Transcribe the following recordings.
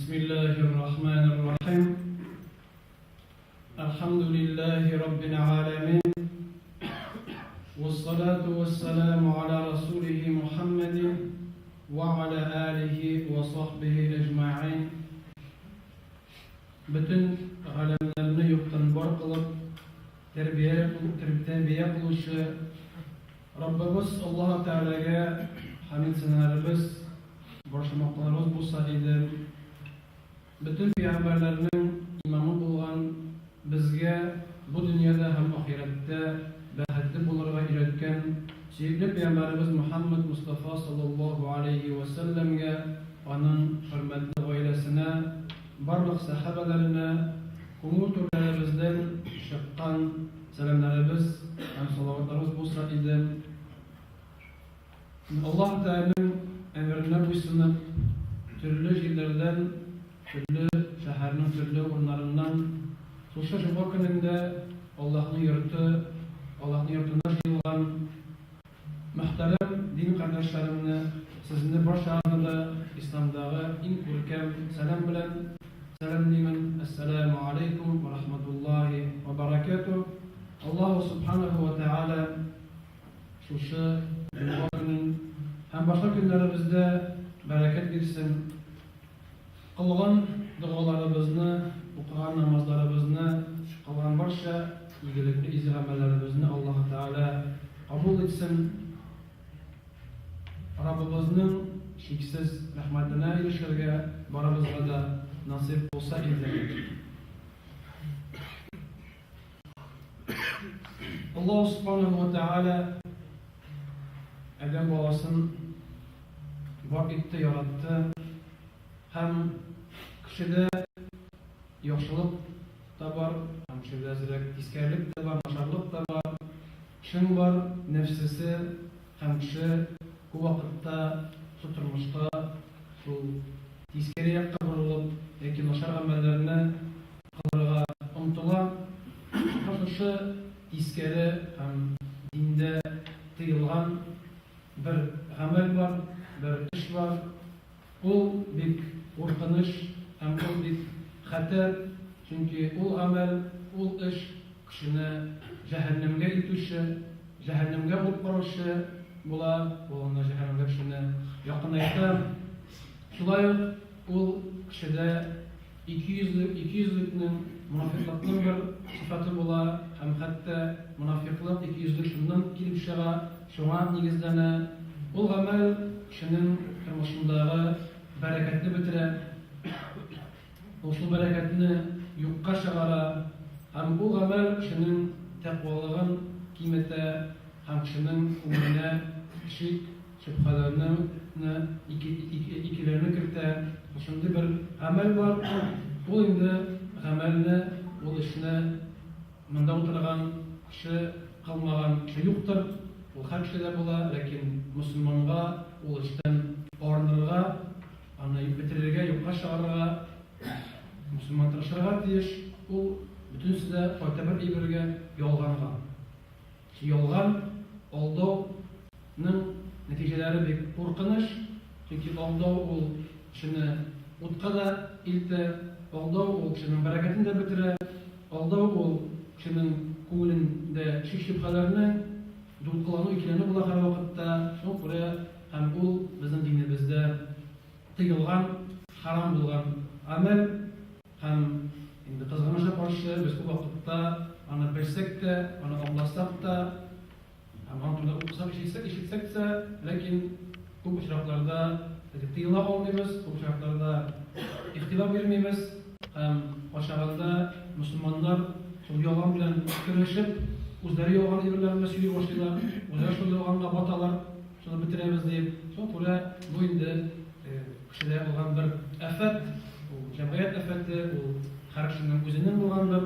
Бисмиллаһир рахманир рахим. Әлхәмдүлиллаһи раббил галәмин. Вассалату вассаламу аля расулихи Мухаммадин ва аля алихи ва сахбихи әҗмәгыйн. Бөтен галәмнәрне юктан бар кылып, тәрбия тәрбия кылучы Раббыбыз Аллаһ Тәгаләгә хәмид сәналарыбыз, барча мактауларыбыз булса иде. Бөтен пәйгамбәрләрнең имамы булган, безгә бу дөньяда һәм ахирәттә бәхетле булырга өйрәткән сөекле пәйгамбәребез Мөхәммәд Мостафа салләллаһу галәйһи вә сәлләмгә, аның хөрмәтле гаиләсенә, барлык сәхабәләренә күңел түрләребездән чыккан сәламнәребез һәм салаватларыбыз булса иде. Аллаһ Тәгаләнең әмеренә буйсынып, төрле җирләрдән, төрле шәһәрнең төрле урыннарыннан шушы җомга көнендә Аллаһның йорты, Аллаһның йортына җыелган мөхтәрәм дин кардәшләремне, сезне барчагызны да исламдагы иң күркәм сәлам белән сәламлимен, Әссәләмү аләйкүм вә рахматуллаһи вә бәрәкәтүһ. Аллаһу Сүбхәнәһү вә Тәгалә Шушы җомга көнен һәм башка көннәребездә бәрәкәт бирсен. Кылган догаларыбызны, укыган намазларыбызны, кылган барча игелекле изге гамәлләребезне Аллаһы Тәгалә кабул итсен. Раббыбызның чиксез рәхмәтенә ирешергә барыбызга да насыйп булса иде. Аллаһ Субханаһу ва Тәгалә адәм баласын бар итте, яратты һәм кешедә яхшылык та бар, һәм кешедә әзрәк тискәрелек тә бар, начарлык та бар. Кешенең бар нәфсесе һәм кеше күп вакытта шул тормышта шул тискәре якка борылып яки начар гамәлләрне кылырга омтыла. Һәм шушы тискәре һәм диндә тыелган бер гамәл бар, бер эш бар. Ул бик куркыныч һәм ул бик хәтәр, чөнки ул гамәл, ул эш кешене җәһәннәмгә илтүче, җәһәннәмгә алып баручы була, ул аны җәһәннәмгә кешене якынайта. Шулай ук ул кешедә Икейөзле, икейөзлекнең, монафикълыкның бер сыйфаты була һәм хәтта монафикълык, икейөзлек шуннан килеп чыга, шуңа нигезләнә. Ул гамәл кешенең тормышындагы бәрәкәтне бетерә, ул шул бәрәкәтне юкка чыгара һәм ул гамәл кешенең тәкъвалыгын киметә һәм кешенең күңеленә шик, Шөбһәләрне, икеләнү кертә. Шушындый бер гамәл бар. Ул инде гамәлне, ул эшне монда утырган кеше кылмаган кеше юктыр. Ул һәр кешедә була, ләкин мөселманга ул эштән арынырга, аны бетерергә, юкка чыгарырга мөселман тырышырга тиеш. Ул бөтенесе дә кайта бер әйбергә, ялганга. Ялган, алдау ның нәтиҗәләре бик куркыныч, чөнки алдау ул кешене утка да илтә, алдау ул кешенең бәрәкәтен дә бетерә, алдау ул кешенең күңелендә шик-шөбһәләрне, дулкынлану, икеләнү була һәрвакытта, шуңа күрә һәм ул безнең динебездә тыелган, хәрам булган гамәл. Һәм инде кызганычка каршы, без күп вакытта аны белсәк тә, аны аңласак та, һәм аның турында укысак, ишетсәк, ишетсәк тә, ләкин күп очракларда тыела алмыйбыз, күп очракларда игътибар бирмибез һәм кайчагында мөселманнар шул ялган белән көрәшеп, үзләре ялган әйберләрне сөйли башлыйлар, үзләре шул ялганга баталар, шуны бетерәбез дип. Шуңа күрә бу инде Кешедә булган бер афәт, ул җәмгыять афәте, ул һәр кешенең үзенең булган бер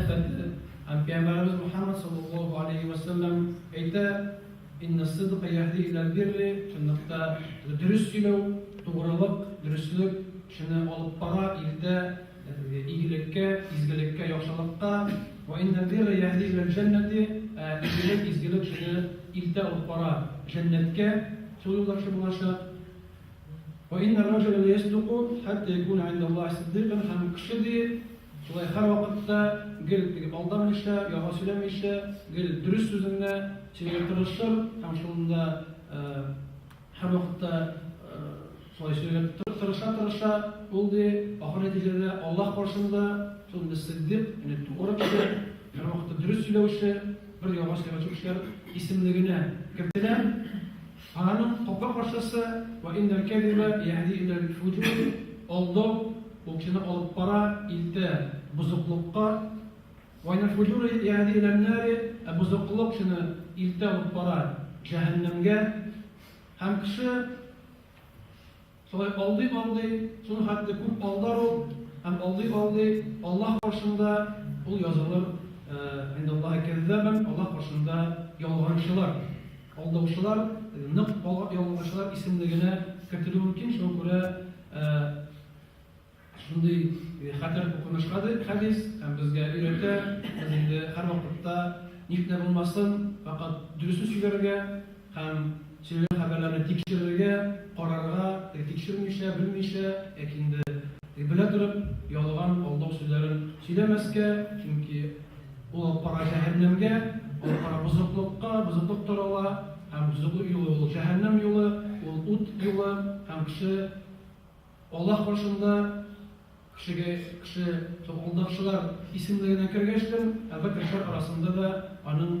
афәте. Һәм Пәйгамбәребез Мухаммад саллаллаһу алейһи вә сәлләм әйтә, Инна сидка яһди иләл бирри, чынлыкта дөрес сөйләү, тугрылык, дөреслек кешене алып бара, илтә игелеккә, изгелеккә, яхшылыкка. Вә иннәл бирра яһди иләл җәннәти, ә игелек, изгелек кешене илтә, алып бара җәннәткә, шул юлда кеше булачак. Ва инна ар-раҗуля ла ясдуку хәтта якуна инда Аллаһи сиддикан һәм кеше ди, шулай һәрвакытта гел теге алдамыйча, ялган сөйләмичә, гел дөрес сүзен генә сөйләргә тырышыр һәм шунда һәрвакытта шулай сөйләргә тырыша-тырыша, ул ди, ахыр нәтиҗәдә Аллаһ каршында шул инде сиддик, ягъни тугры кеше, һәрвакытта дөрес сөйләүче, бер ялган сөйләмәүче кешеләр исемлегенә кертелә. Аның капма-каршысы, Вә иннәл кәзибә яһди иләл фуҗур, алдау ул кешене алып бара, илтә бозыклыкка. Вә иннәл фуҗура яһди илән нари, ә бозыклык кешене илтә, алып бара җәһәннәмгә. Һәм кеше Шулай алдый-алдый, шуның хәтле күп алдар ул, һәм алдый-алдый, Аллаһ каршында ул язылыр, Индаллаһи кәззабән, Аллаһ каршында ялганчылар, алдаучылар, нык ялганчылар исемлегенә кертелүе мөмкин. Шуңа күрә шундый хәтәр куркыныч хәдис һәм безгә өйрәтә, без инде һәрвакытта ничек тә булмасын, фәкать дөресен сөйләргә һәм сөйләгән хәбәрләрне тикшерергә, карарга, теге тикшермичә, белмичә яки инде теге белә торып ялган, алдау сүзләрен сөйләмәскә, чөнки ул алып бара җәһәннәмгә, алып бара бозыклыкка, бозыклык тарала һәм бозыклык юлы ул җәһәннәм юлы, ул ут юлы һәм кеше Аллаһ каршында кешегә кеше шул алдакчылар исемлегенә кергәчтен, әлбәттә, кешеләр арасында да аның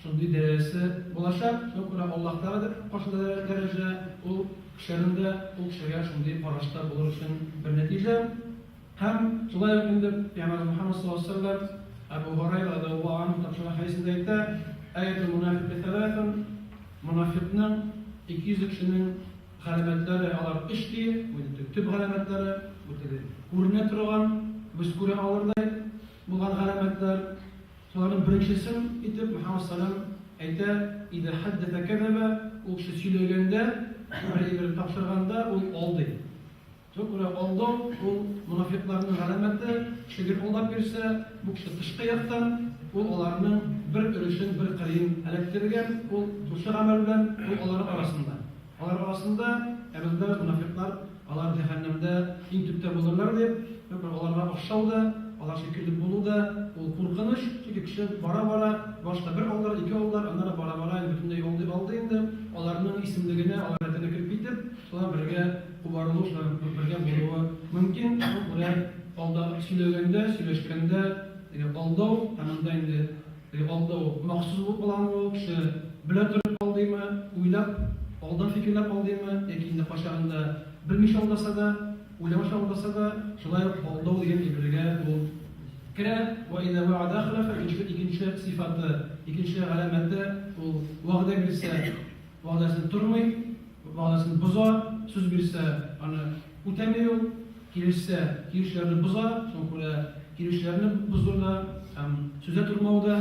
шундый дәрәҗәсе булачак. Шуңа күрә Аллаһтагы каршында дәрәҗә, ул кешеләрнең дә ул кешегә шундый карашта булыр өчен бер нәтиҗә. Һәм шулай ук инде Пәйгамбәребез Мөхәммәд саллаллаһу алейһи ва сәлләм Әбу Һурайра радиаллаһу анһу тапшырган хәдисендә әйтә, Аятул мунафикы сәләсун, монафикның, икейөзле кешенең Галәмәтләре алар өч ди, бу инде төп галәмәтләре, бу теге күренә торган, без күрә алырдай булган галәмәтләр. Шуларның беренчесен итеп Мөхәммәд саллям әйтә, Иза хәддәсә кәзәбә, ул кеше сөйләгәндә, бер әйбер тапшырганда ул алдый. Шуңа күрә алдау ул монафикъларның галәмәте, кеше гел алдап йөрсә, бу кеше тышкы яктан, ул аларның бер өлешен, бер кырыен эләктергән, ул шушы гамәл белән, ул аларның арасында. Алар арасында, ә без беләбез, монафикълар, алар җәһәннәмдә иң төптә булырлар дип, шуңа күрә аларга охшау да, алар шикелле булу да ул куркыныч, чөнки кеше бара-бара, башта бер алдар, ике алдар, аннары бара-бара инде бөтенләй алдый алды инде, аларның исемлегенә, алар рәтенә кереп китеп, шулар бергә кубарылу, шулар бергә булуы мөмкин. Шуңа күрә алда сөйләгәндә, сөйләшкәндә теге алдау һәм монда инде теге алдау махсус булып кылануы, кеше белә торып алдыймы, уйлап, алдан фикерләп алдыймы, яки инде кайчагында белмичә алдаса да, уйламыйча алдаса да, шулай ук алдау дигән әйбергә ул керә. Вә иза вәгъдә хәләфә, икенче, икенче сыйфаты, икенче галәмәте, ул вәгъдә бирсә, вәгъдәсен тормый, Вәгъдәсен боза, сүз бирсә, аны үтәми ул, килешсә, килешүләрне боза, шуңа күрә килешүләрне бозу да һәм сүздә тормау да,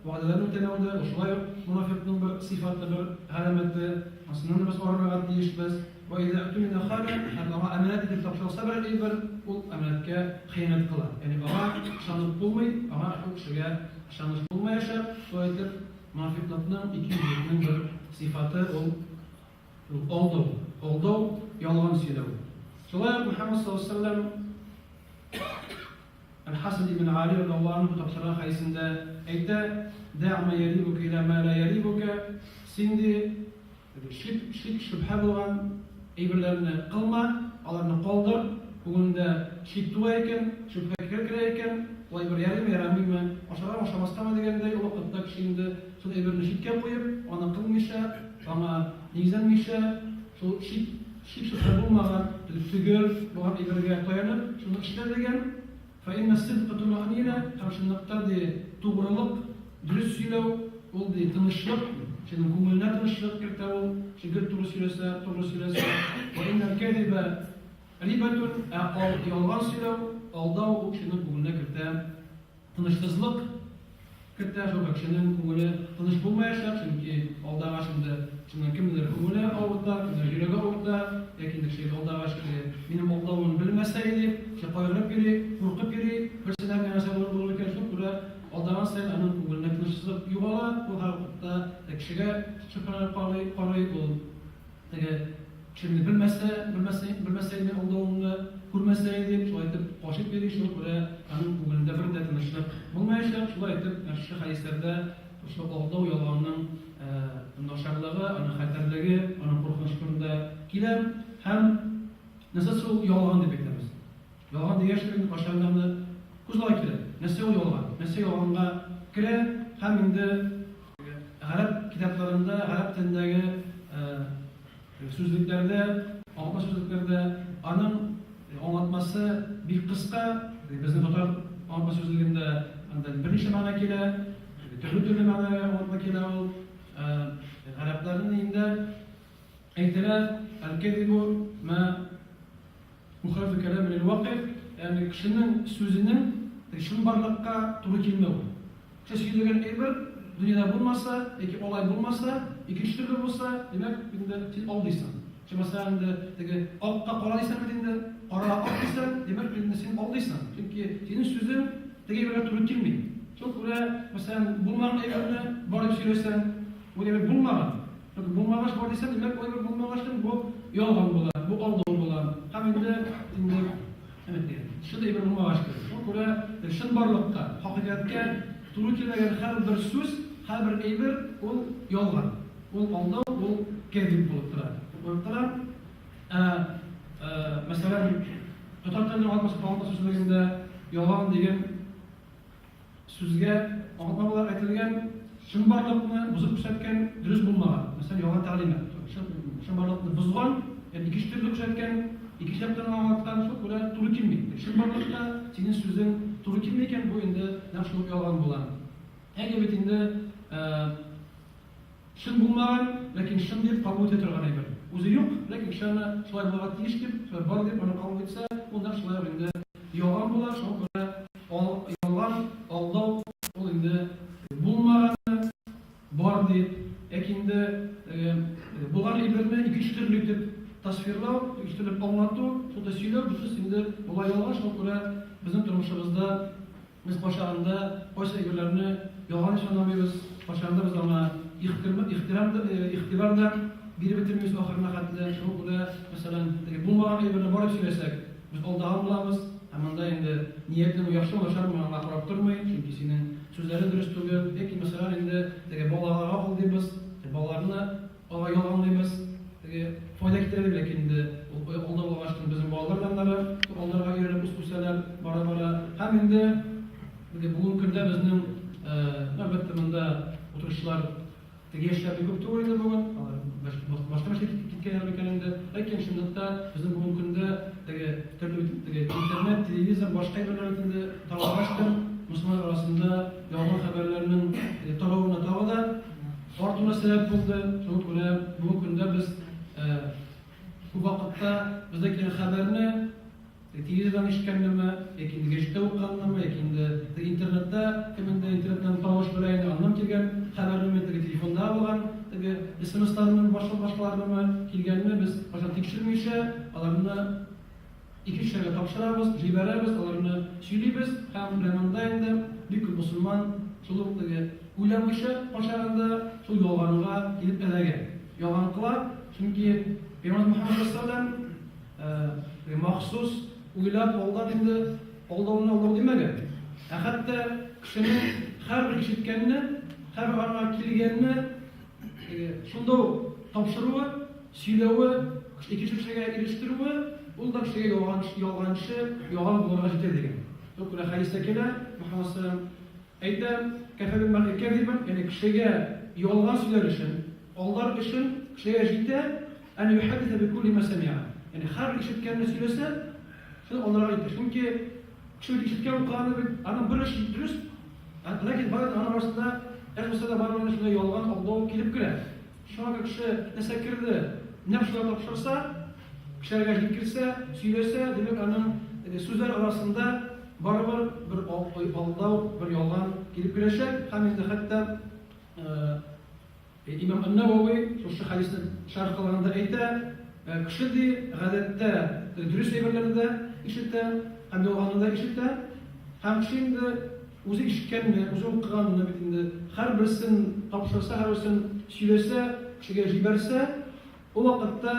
вәгъдәләрне үтәмәү дә, ул шулай ук монафикъның бер сыйфаты, бер галәмәте, ансыннан да без арынырга тиешбез. Вә изә үтүминә хана, һәм аңа әманәт итеп тапшырылса берәр әйбер, ул әманәткә хыянәт кыла. Ягъни аңа ышанып булмый, аңа ул кешегә ышаныч булмаячак, шулай итеп, Монафикълыкның, икейөзлелекнең бер сыйфаты ул, ул алдау. Алдау, ялган сөйләү. Шулай ук Мөхәммәд саллаллаһу алейһи ва сәлләм Әл-Хәсән ибн Али радиаллаһу анһу тапшырган хәдисендә әйтә, Дәә ма ярибука иля ма ла ярибука, син ди, Шик, шик, шөбһә булган әйберләрне кылма, аларны калдыр. Күңелеңдә шик туа икән, шөбһә керә икән, ул әйбер ярыймы, ярамыймы, ашаргамы, ашамаскамы дигәндәй, ул вакытта кеше инде шул әйберне читкә куеп, аны кылмыйча, аңа нигезләнмичә, шул шик, шик-шөбһә булмаган, төгәл булган әйбергә таянып, шуны эшлә дигән. Фә иннә сидка тума'нина, һәм чынлыкта, ди, тугрылык, дөрес сөйләү, ул, ди, тынычлык, кешенең күңеленә тынычлык кертә ул, кеше гел туры сөйләсә, тугры сөйләсә. Вә иннәл кәзибә рибәтун, ә ал, ялган сөйләү, алдау, ул кешенең күңеленә кертә тынычсызлык. Кертә, шул кешенең күңеле тыныч булмаячак, чөнки алдагач инде шуннан кемнедер күңеле авырта, кемнедер йөрәге авырта, яки инде кеше алдагач теге минем алдавын белмәсә иде дип, кеше кайгырып йөри, куркып йөри, берсенә генә нәрсә булыр булыр икән, шуңа күрә алдаган саен аның күңеленә тынычсызлык югала, ул һәрвакытта кешегә шөбһәләнеп карый, карый, ул теге. Кешене белмәсә, белмәсә, белмәсә иде алдавыңны, күрмәсә иде, шулай итеп качып йөри, шуңа күрә аның күңелендә бер дә тынычлык булмаячак. Шулай итеп, менә шушы хәдисләрдә шушы алдау ялганның начарлыгы, аның хәтәрлеге, аның куркыныч турында килә. Һәм нәрсә ул ялган дип әйтәбез? Ялган дигәч тә инде кайчаннарны күз алдына килә. Нәрсә ул ялган? Нәрсә ялганга керә һәм инде гарәп китапларында, гарәп телендәге сүзлекләрдә, аңлатма сүзлекләрдә аның аңлатмасы бик кыска. Безнең татар аңлатма сүзлегендә анда берничә мәгънә килә, төрле-төрле мәгънәгә аңлатма килә ул. Гарәпләрнең инде әйтелә, әл-кәзибу ма мухалифу кәлам лил-вакыйг, ягъни кешенең сүзенең чынбарлыкка туры килмәве. Кеше сөйләгән әйбер дөньяда булмаса яки алай булмаса, икенче төрле булса, димәк, инде син алдыйсың. Чөнки мәсәлән, инде теге акка кара дисәң бит инде, карага ак дисәң, димәк, инде син алдыйсың. Чөнки синең сүзең теге әйбергә туры килми. Шуңа күрә, мәсәлән, булмаган әйберне бар дип сөйләсәң, ул әйбер булмаган. Чөнки булмагач бар дисәң, димәк, ул әйбер булмагач, бу ялган була, бу алдау була. Һәм инде инде Чын әйбер булмагач кирәк. Шуңа күрә чынбарлыкка, хакыйкатькә туры килмәгән һәрбер сүз, һәрбер әйбер ул ялган. Ул алдау, ул кәзиб булып тора. Булып тора. Ә, мәсәлән, татар теленең аңлатма сүзлегендә ялган дигән Сүзгә аңлатма буларак әйтелгән чынбарлыкны бозып күрсәткән, дөрес булмаган, мәсәлән, ялган тәгълимат. Чынбарлыкны бозган, ягъни икенче төрле күрсәткән, икенче яктан аңлаткан, шул күрә туры килми. Чынбарлыкка синең сүзең туры килми икән, бу инде нәкъ шул ялган була. Әйе бит инде, чын булмаган, ләкин чын дип кабул итә торган әйбер. Үзе юк, ләкин кеше аны шулай булырга тиеш дип, шулай бар дип аны кабул итсә, ул нәкъ шулай ук инде ялган була. Шуңа күрә ялган, алдау ул инде булмаганны бар дип, яки инде булган әйберне икенче төрле итеп тасвирлау, икенче төрле аңлату, шулай сөйләү, бөтенесе инде була ялган. Шуңа күрә безнең тормышыбызда Без кайчагында кайсы әйберләрне ялган дип санамыйбыз, кайчагында без аңа ихтирам да, игътибар да биреп бетермибез ахырына хәтле. Шуңа күрә, мәсәлән, теге булмаган әйберне бар дип сөйләсәк, без алдаган булабыз. Һәм монда инде ниятең яхшымы, начармы, аңа карап тормый, чөнки синең сүзләрең дөрес түгел. Яки, мәсәлән, инде теге балаларга алдыйбыз, балаларны Алай ялганлыйбыз, теге файда китерә дип, ләкин инде ул алдау булгач, безнең балалар да аннары алдарга өйрәнеп үсәләр бара-бара. Һәм инде теге бүгенге көндә безнең, әлбәттә, монда утыручылар теге яшьләр бик күп түгел инде бүген, алар башка эшкә киткәннәр микән инде. Ләкин чынлыкта безнең бүгенге көндә теге төрле теге интернет, телевизор, башка әйберләр бит инде таралгач та, мөселманнар арасында ялган хәбәрләрнең таралуына тагы да Артуына сәбәп булды. Шуңа күрә бүгенге көндә без күп вакытта безгә килгән хәбәрне телевизордан ишеткәннеме, яки инде гәҗиттә укыганнымы, яки инде интернетта, кем инде интернеттан таныш белә инде, аннан килгән хәбәрнеме, теге телефонда булган теге смсларны, башкаларнымы килгәнне без башта тикшермичә, аларны Икенче кешеләргә тапшырабыз, җибәрәбез, аларны сөйлибез һәм менә монда инде бик күп мосылман шул ук теге уйламыйча кайчагында шул ялганга килеп эләгә. Ялган кыла, чөнки Пәйгамбәребез Мөхәммәд саллаллаһу алейһи махсус уйлап алдан инде алдауны алдау димәгән. Ә хәтта кешенең һәрбер ишеткәнне, һәрбер аңа килгәнне шунда ук тапшыруы, сөйләве, икенче кешегә ирештерүе, ул да кешегә ялган, ялганчы, ялган булырга җитә дигән. Шул күрә хәдистә килә, Мөхәммәд саллаллаһу әйтә, кәфә бил мәръи кәзибән, ягъни кешегә ялган сөйләр өчен, алдар өчен кешегә җитә, ән юхәддисә бикулли ма сәмиа. Ягъни һәрбер ишеткәнне сөйләсә, шул алдарга җитә. Чөнки кеше бит ишеткән укыганы бит, аның бер эше дөрес, ләкин барыбер аның арасында әз булса да барыбер шундай ялган, алдау килеп керә. Шуңа күрә кеше нәрсә керде, нәкъ шулай тапшырса, кешеләргә җиткерсә, сөйләсә, димәк, аның сүзләр арасында барыбер бер алдау, бер ялган килеп керәчәк. Һәм инде хәтта имам Ан-Навави шушы хәдисне шәрх кылганда әйтә, кеше ди, гадәттә дөрес әйберләрне дә ишетә һәм ялганны да ишетә. Һәм кеше инде Үзе ишеткәнне, үзе укыганны бит инде һәрберсен тапшырса, һәрберсен сөйләсә, кешегә җибәрсә, ул вакытта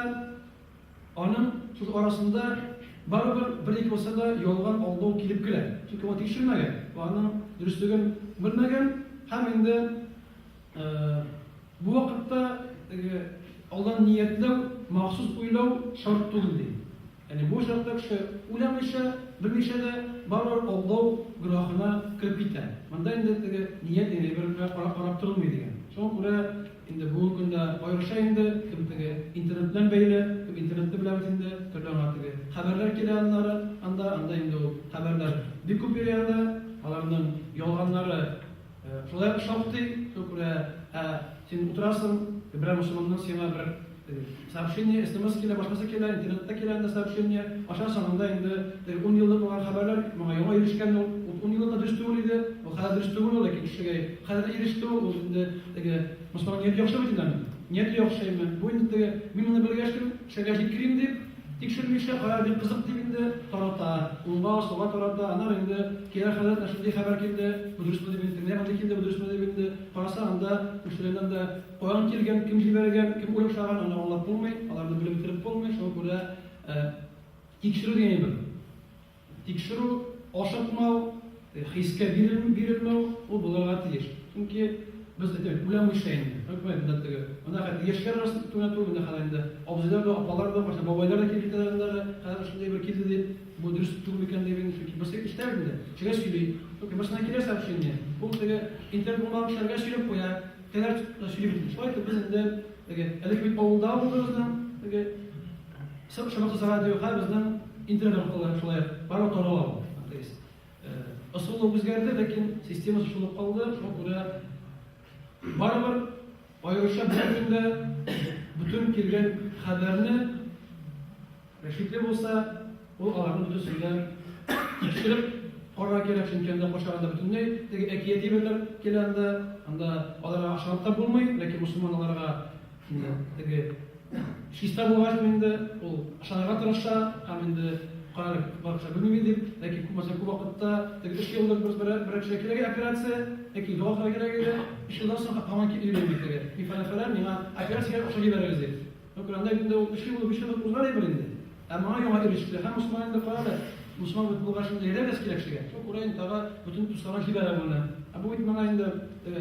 Аның сүз арасында барыбер бер-ике булса да ялган алдау килеп керә. Чөнки ул тикшермәгән, ул аның дөреслеген белмәгән һәм инде бу вакытта теге алдан ниятләү, махсус уйлау шарт түгел ди. Ягъни бу очракта кеше уйламыйча, белмичә дә барыбер алдау гөнаһына кереп китә. Монда инде теге ният дигән әйбергә карап торылмый дигән. Шуңа күрә Инде бүгенге көндә аеруча инде, кем теге интернет белән бәйле, кем интернетны белә бит инде, төрле аңа теге хәбәрләр килә аннары, анда, анда инде ул хәбәрләр бик күп йөри анда, аларның ялганнары шулай ук шактый, шуңа күрә, ә син утырасың, берәр мөселманның сиңа бер теге сообщение, смс килә, башкасы килә, интернетта килә анда сообщение, ачасың, анда инде теге ун еллык булган хәбәрләр, моңа яңа ирешкән ул, ул ун еллыкта дөрес түгел иде, ул хәзер дөрес түгел ул, ләкин кешегә хәзер иреште ул, ул инде теге мөселман нияте яхшы бит инде аның, нияте яхшы әмма бу инде теге мин моны белгәч кем кешегә җиткерим дип, тикшермичә, кара бик кызык дип инде тарата, уңга, сулга тарата, аннары инде килә хәзрәт, менә шундый хәбәр килде, бу дөресме дип инде, менә мондый килде, бу дөресме дип инде, караса анда күчергәннән дә Каян килгән, кем җибәргән, кем уйлап чыгарган, аны аңлап булмый, аларны белеп бетереп булмый, шуңа күрә тикшерү дигән әйбер. Тикшерү, ашыкмау, хискә бирелмәү, ул булырга тиеш. Чөнки без әйтәбез, уйламыйча инде. Хөкүмәт монда теге, монда хәтта яшьләр арасында гына түгел, монда хәзер инде абзыйлар да, апалар да, кайчан бабайлар да килеп җитәләр аннары, хәзер шундый әйбер килде дип, бу дөрес түгел микән дип инде, чөнки берсе ишетә бит инде, кешегә сөйли. Чөнки берсенә килә сообщение, ул теге интернет булмаган кешеләргә сөйләп куя. Тәләр сөйли бит. Шулай итеп без инде теге элек бит авылда булды безнең теге шыбыртысы радио, хәзер безнең интернет аркылы шулай барлык тарала ул. То есть ысулы үзгәрде, ләкин системасы шул ук калды. Шуңа күрә барыбер аеруча бүгенге көндә бөтен килгән хәбәрне Шикле булса, ул аларны бөтенесен дә тикшереп карарга кирәк, чөнки анда кайчагында бөтенләй теге әкияти әйберләр килә анда, анда аларга ышанып та булмый, ләкин мөселман аларга инде теге чиста булгач инде ул ышанырга тырыша һәм инде карар бакча белмим дип, ләкин күп мәсәлән күп вакытта теге өч еллык бер бер бер кешегә кирәк операция, яки дога кылырга кирәк иде, өч елдан соң һаман йөри бит теге. Мин фәлән фәлән, миңа операция кирәк, акча җибәрегез дип. Ну, Коръәндә инде ул өч ел, биш ел узган әйбер инде. Ә моңа яңа иреште. Һәм мөселман инде кара әле, мөселман бит булгач инде ярдәм итәсе килә кешегә. Шул күрә инде тагы бөтен дусларына җибәрә моны. Ә бу бит моңа инде теге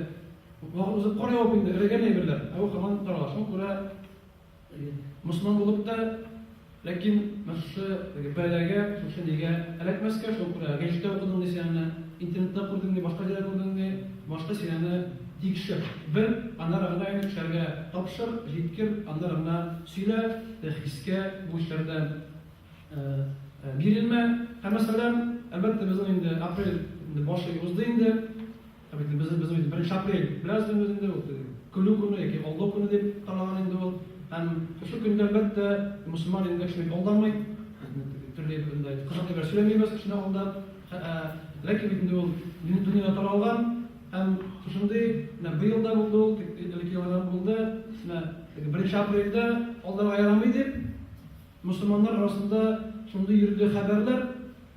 вакыт узып кар явып инде эрегән әйберләр. Ә бу һаман тарала. Шуңа күрә мөселман булып та, ләкин менә шушы теге бәлагә, шушы нигә эләкмәскә, шуңа күрә гәҗиттә укыдың ди син аны, интернетта күрдең ди, башка җирдә күрдең ди, башта син аны Тикшер, бел, аннары гына инде кешеләргә тапшыр, җиткер, аннары гына сөйлә, хискә бу эшләрдә бирелмә. Һәм, мәсәлән, әлбәттә, безнең инде апрель инде башы узды инде. Ә бит без без бит беренче апрель беләбез без инде ул көлү көне яки алдау көне дип таралган инде ул. Һәм шушы көндә, әлбәттә, мөселман инде кешене алдамый. Төрле кызык әйбер сөйләмибез кешене алдап. Ләкин бит инде ул дөньяда таралган. Һәм шушындый, менә быел да булды ул, элекке елларда булды, менә теге беренче апрельдә алдарга ярамый дип, мөселманнар арасында шундый йөрде хәбәрләр,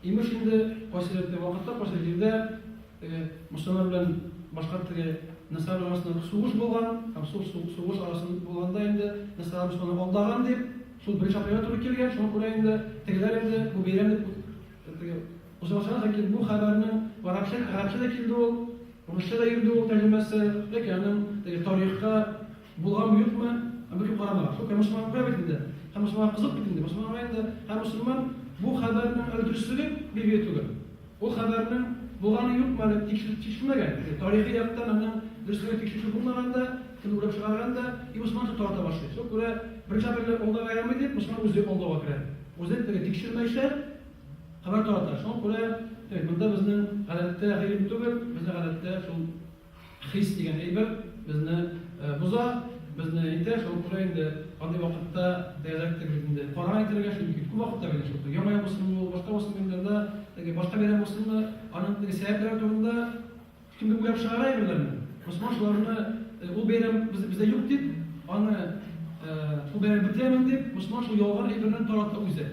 имеш инде, кайсы вакытта, кайсы җирдә теге мөселманнар белән башка теге насралар арасында сугыш булган, һәм шул сугыш арасында булганда инде насралар мөселманнарны алдаган дип, шул беренче апрельгә туры килгән, шуңа күрә инде тегеләр инде бу бәйрәм дип теге Узган ләкин бу хәбәрнең гарәпчә, гарәпчә дә килде ул, русча да йөрде ул тәрҗемәсе, ләкин аның теге тарихка булганмы, юкмы, беркем карамаган. Шул мөселман күрә бит инде. Һәм мөселманга кызык бит инде. Мөселманга инде һәм мөселман бу хәбәрнең әле дөреслеге билгеле түгел. Ул хәбәрнең булганы юкмы әле тикшерелмәгән. Тарихи яктан аның дөреслеге тикшерү булмаган да, кем уйлап чыгарган да, и мөселман тарата башлый. Шул күрә беренче апрельдә алдага ярамый дип, мөселман үзе алдауга керә. Үзе теге тикшермәйчә Хәбәр тарата. Шуңа күрә, әйт, монда безнең гадәттә гыйлем түгел, безнең гадәттә шул хис дигән әйбер безне боза, безне әйтә. Шуңа күрә инде андый вакытта тәгәрәктер бит инде карар әйтергә, чөнки күп вакытта бит шул яңа ел булсынмы ул, башка булсынмы инде анда, теге башка бәйрәм булсынмы, аның теге сәбәпләре турында Кемдер уйлап чыгара әйберләрне. Госман шуларны ул бәйрәм бездә юк дип, аны шул бәйрәм бетерәмен дип, Госман шул ялган әйберне таратты үзе.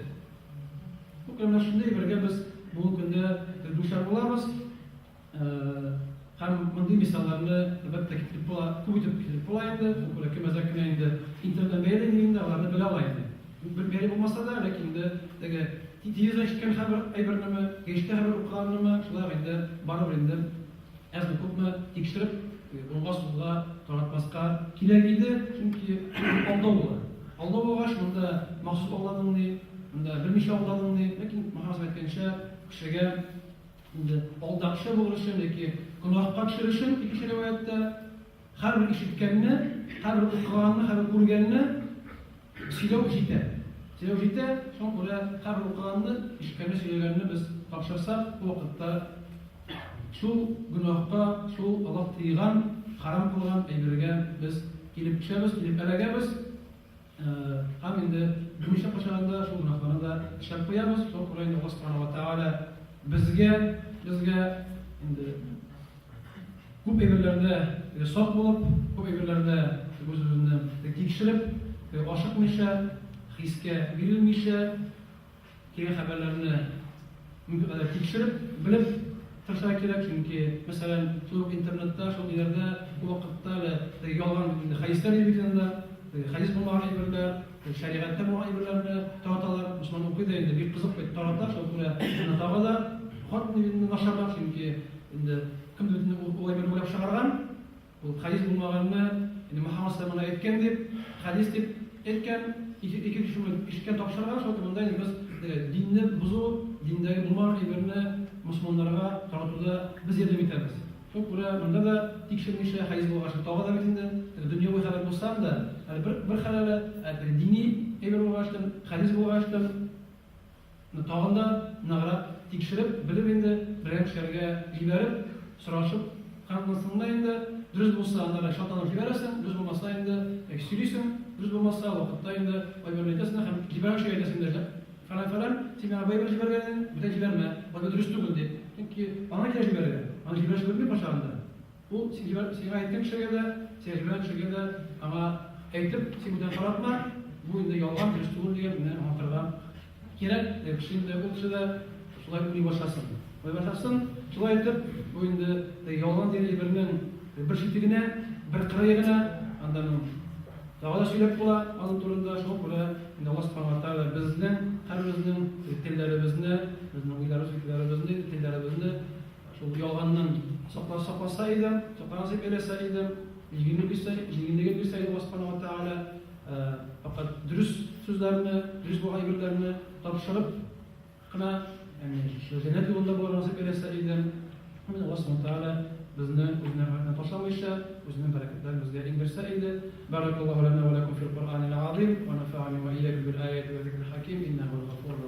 Бу менә шундый әйбергә без бүгенге көндә дучар булабыз. Һәм мондый мисалларны әлбәттә китереп була, күп итеп китереп була инде. Шуңа күрә кем әзрәк кенә инде интернеттан бәйле инде, аларны белә ала инде. Бер булмаса да, ләкин инде теге телевизор ишеткән хәбәр әйбернеме, гәҗиттә хәбәр укыганнымы, шулай ук инде барыбер инде әзме-күпме тикшереп, уңга-сулга таратмаска кирәк иде, чөнки алдау була. Алдау булгач, монда махсус алдадың ни, монда белмичә алдадың ни, ләкин Мөхәммәд әйткәнчә, кешегә инде алдакчы булыр өчен яки гөнаһка төшер өчен, икенче риваятьтә, һәрбер ишеткәнне, һәрбер укыганны, һәрбер күргәнне сөйләү җитә. Сөйләү җитә, шуңа күрә һәрбер укыганны, ишеткәнне, сөйләгәнне без тапшырсак, бу вакытта шул гөнаһка, шул Аллаһ тыйган, харам кылган әйбергә без килеп төшәбез, килеп эләгәбез. Һәм инде белмичә кайчагында шул гөнаһларны да эшләп куябыз. Шуңа күрә инде Аллаһ Субханаһу ва Тәгалә безгә, безгә инде күп әйберләрдә сак булып, күп әйберләрдә үз-үзебезне тикшереп, ашыкмыйча, хискә бирелмичә, Килгән хәбәрләрне мөмкин кадәр тикшереп, белеп тырышырга кирәк, чөнки, мәсәлән, шул ук интернетта, шул ниләрдә күп вакытта әле теге ялган бит инде хәдисләр йөри бит анда, теге хәдис булмаган әйберләр, теге шәригатьтә булмаган әйберләрне тараталар. Мөселман укый да инде, бик кызык бит, тарата, шуңа күрә аны тагы да хат инде начаррак, чөнки инде кемдер бит инде ул әйберне уйлап чыгарган. Ул хәдис булмаганны, инде Мөхәммәд саллаллаһу моны әйткән дип, хәдис дип әйткән, ике кеше шуны ишеткән, тапшырган, шул монда инде без динне бозу, диндәге булмаган әйберне мөселманнарга таратуда без ярдәм итәбез. Шуңа күрә монда да тикшермичә хәдис булгач, тагы да бит инде дөньяви хәбәр булса да, әле бер бер хәл әле, ә дини әйбер булгач, хәдис булгач, Тагын да ныграк тикшереп, белеп инде, белгән кешеләргә җибәреп, сорашып кырынсың да инде, дөрес булса, аннары шатланып җибәрәсең, дөрес булмаса инде, яки сөйлисең, дөрес булмаса, вакытта инде кайберне әйтәсең дә һәм җибәргән кешегә әйтәсең дә, фәлән-фәлән, син миңа бу әйберне җибәргән идең, бүтән җибәрмә, бу әйбер дөрес түгел, дип. Чөнки аңа кирәк җибәрергә, аны җибәрүче белми кайчагында. Ул син җибәр, сиңа әйткән кешегә дә, сиңа җибәргән кешегә дә аңа әйтеп, син бүтән таратма, бу инде ялган, дөрес түгел дигән менә аңлатырга кирәк. Ә кеше инде ул кеше дә шулай уйлый башласын. Уйлый башласын. Шулай итеп, бу инде ялган дигән әйбернең бер чите генә, бер кырые гына, анда ну тагы да сөйләп була аның турында. Шуңа күрә инде Аллаһ Субхану ва Тәгалә безнең һәрберебезнең телләребезне, безнең уйларыбыз, фикерләребезне, телләребезне Шул ялганнан сакла, сакласа иде, саклар насыйп әйләсә иде, җиңеллек бирсә, җиңеллеген бирсә иде Аллаһ Субханаһу ва Тәгалә, фәкать дөрес сүзләрне, дөрес булган әйберләрне тапшырып кына, ягъни җәннәт юлында булырга насыйп әйләсә иде. Һәм Аллаһ Субханаһу ва Тәгалә безне үзенең рәхмәтенә ташламыйча, үзенең бәрәкәтләрен безгә иңдерсә иде. Баракаллаһу лана ва лакум фил Коръәнил азим, ва нафа'ани ва иякум бил аяти ва зикрил хаким, иннәһу һувал гафурur.